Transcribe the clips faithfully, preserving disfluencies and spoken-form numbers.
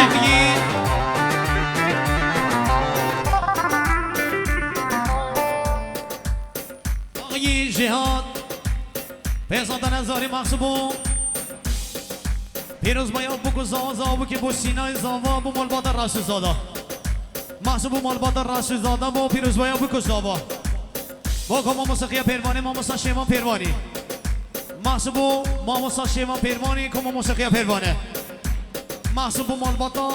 Axyî. Axyî Jihad. Pêzadene zarî Mexsûbo. Pîrozbaya bû ku zava zava bû ki bo Sînayê zava bo malbata Resûlzada. Mexsûbo malbata Resûlzada bo pîrozbaya bû ku zava. Bo koma mosiqiya Pêrvanê, mamosta Şêma Pêrvanî. Mexsûbo mamosta Şêma Pêrvanî, koma mosiqiya Pêrvanê. Mexsûbo malbata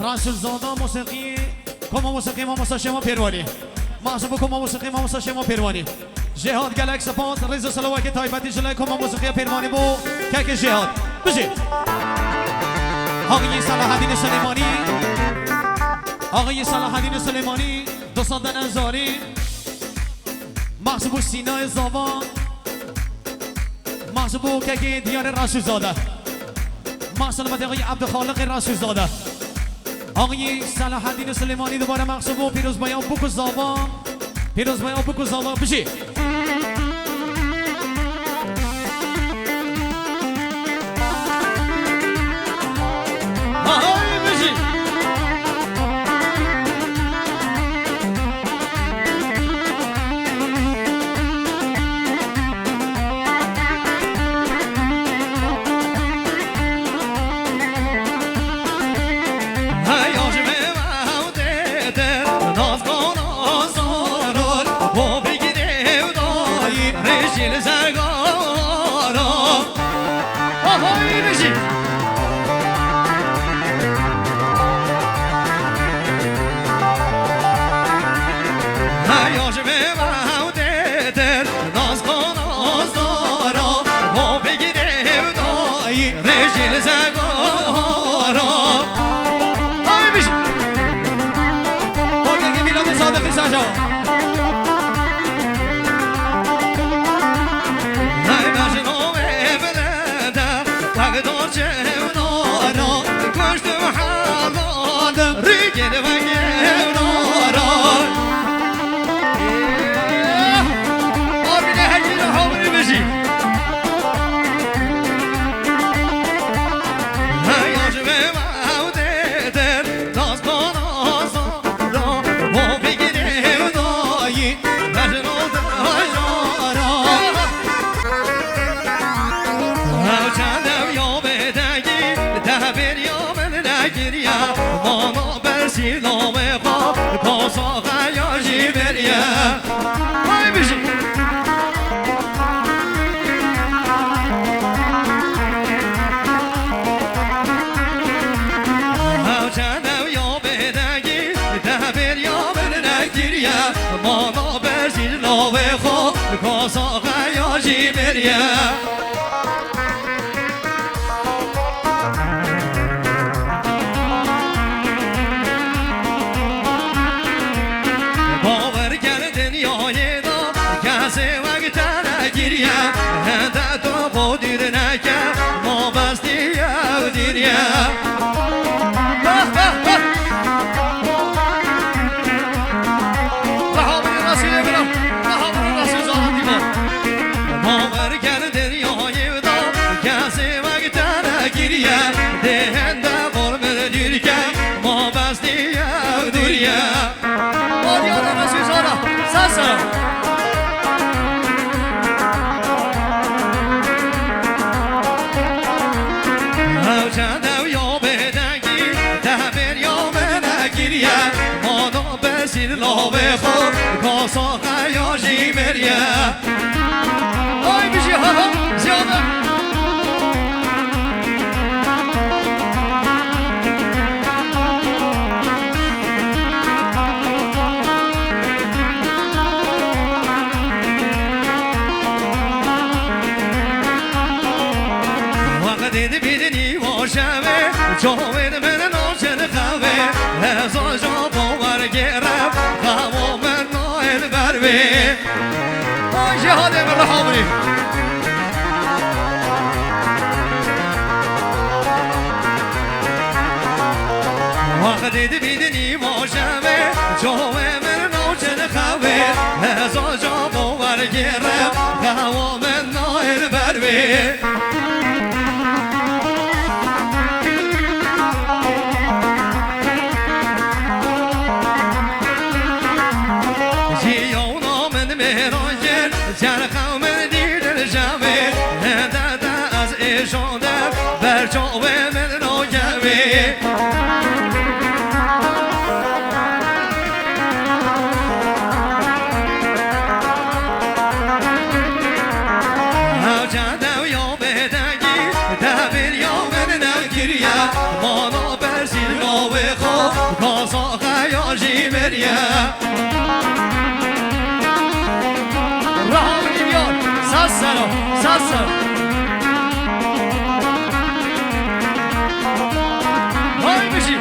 Resûlzada mosiqî, koma mosiqî mamosta Şêma Pêrvanî. Mexsûbo koma mosiqî mamosta Şêma Pêrvanî. Jêhat gelek spas, rêz û selawekê taybetî ji lê koma mosiqiya Pêrvanî bo kekê Jêhat. Bijî. Axyî Selahedînê Silêmanî. Axyî Selahedînê Silêmanî, du sed dene zarî. Mexsûbo Sînayê zava. Mexsûbo kekê Diyarê Resûlzade. Mexsûbo Abdulxaliqê Resûlzade. Axyî Selahedînê Silêmanî dubare Mexsûbo pîrozbaya bû ku zava. Pîrozbaya bû ku zava bijî. Hay bijî. Naz xwe naz dara, bo bigire ew dayî, rêjî li zegara. Ay bijî. Xwedê Mîladê Sadiqî Saca. Hey mejnû wê bilinde, wek dor çewdara, kuştim helalim, rîgên wek ew nara. Abîne hekî li hawirî bijî. Heya ji vê mewdê der, daz bana zara, bo bigirê dayî, mecnû dayara. Ew çend ew ya bêdengî, te bêriya min nekiriye, mana bersî navê xwe, kosa xeya jî beriye. Hay bijî. Ew çend ew ya bêdengî, te bêriya min nekiriye, mana bersî navê xwe, kosa xeya jî beriye. Bawer ker dinyayê de kesê wek te nekiriye, hende tu xwe dûr neke, mabestî ew diriye. Beh, beh, beh. Reha bî Resûlê bira, reha bî Resûl zana dîma. Bawer ker dinyayê de kesê wek te nekiriye, dê hende qol min dûr ke, mabestî ew dûriye. Baryara Resûl zana, ser ser. Ew çend ew ya bêdengî, te bêriya min nekiriye, mana bersî navê xwe, kosa xeya jî beriye. Ay bijî ha ha, ziyade. Wextê dibînî va şevê, çavên min naçin xevê, ez aja bawer gêrem, xewa min nayên ber wê. Ay Jihadê min reha birî. Wextê dibînî va şevê, çavê min naçin xevê, ez aja bawer gêrem, xewa min nayên ber wê. Xo, Kazaxeya jî miriye. Raha min yar, sesero, sesero. Hay bijî.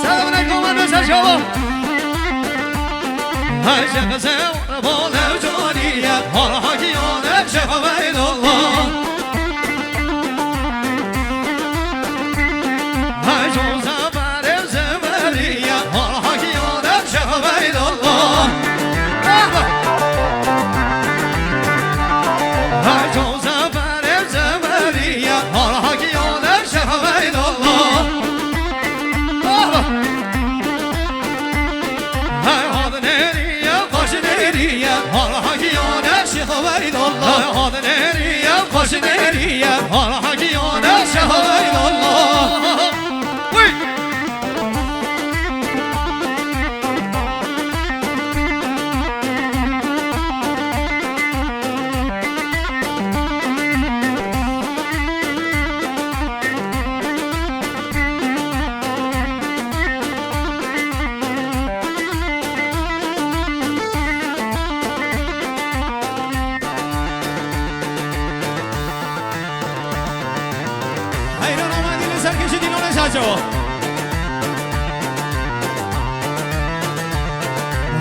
Selamünaleyküm, ben de sen çabuk. Hacı kızı bol evcaniye, Allah'a giyon Şeyh Ubeydullah. Hacı Uzafar evzemeriye, Allah'a giyon Şeyh Ubeydullah. Hacı Uzafar evzemeriye, Allah'a giyon Şeyh Ubeydullah. Hey, hadi neriye, koş neriye, Allah'a giyon Şeyh Ubeydullah. Hey, hadi neriye, koş neriye, Allah'a giyon Şeyh Ubeydullah. Uy! Heyran amadî li ser kişî dînore şaço.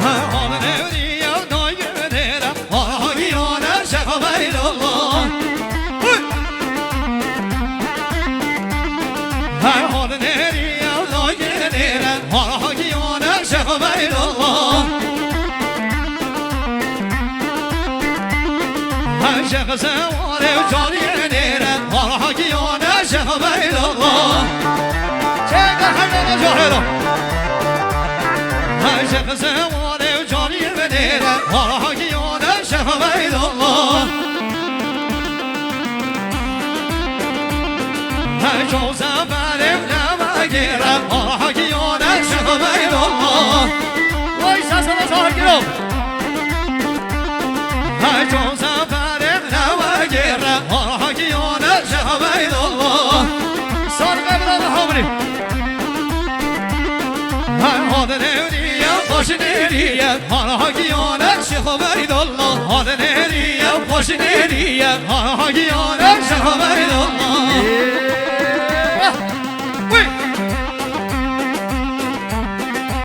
Ha, ha, ne diye dayı dere. Hagiyane Şeyh Ubeydullah. Hey! Hey, hadi neriye, hadi neriye, hagiyane Şeyh Ubeydullah. Hey, Şeyh Seware, caniye nere, hagiyane Şeyh Ubeydullah. Çek, haydi, haydi. Hey, Şeyh Seware, Canî venêre, hara giyane Şex Ubeydullah. Hey, çoza berê neme gêre, hara giyane Şex Ubeydullah. Vay, sesine sahip giro. Hey, çoza berê neme gêre, hara giyane Şex Ubeydullah. Sarı kabına da hamri. Hey, hadi neriye, başı neriye, hara giyane Şex Ubeydullah. Hadi neriye, başı neriye, hara giyane Şex Ubeydullah.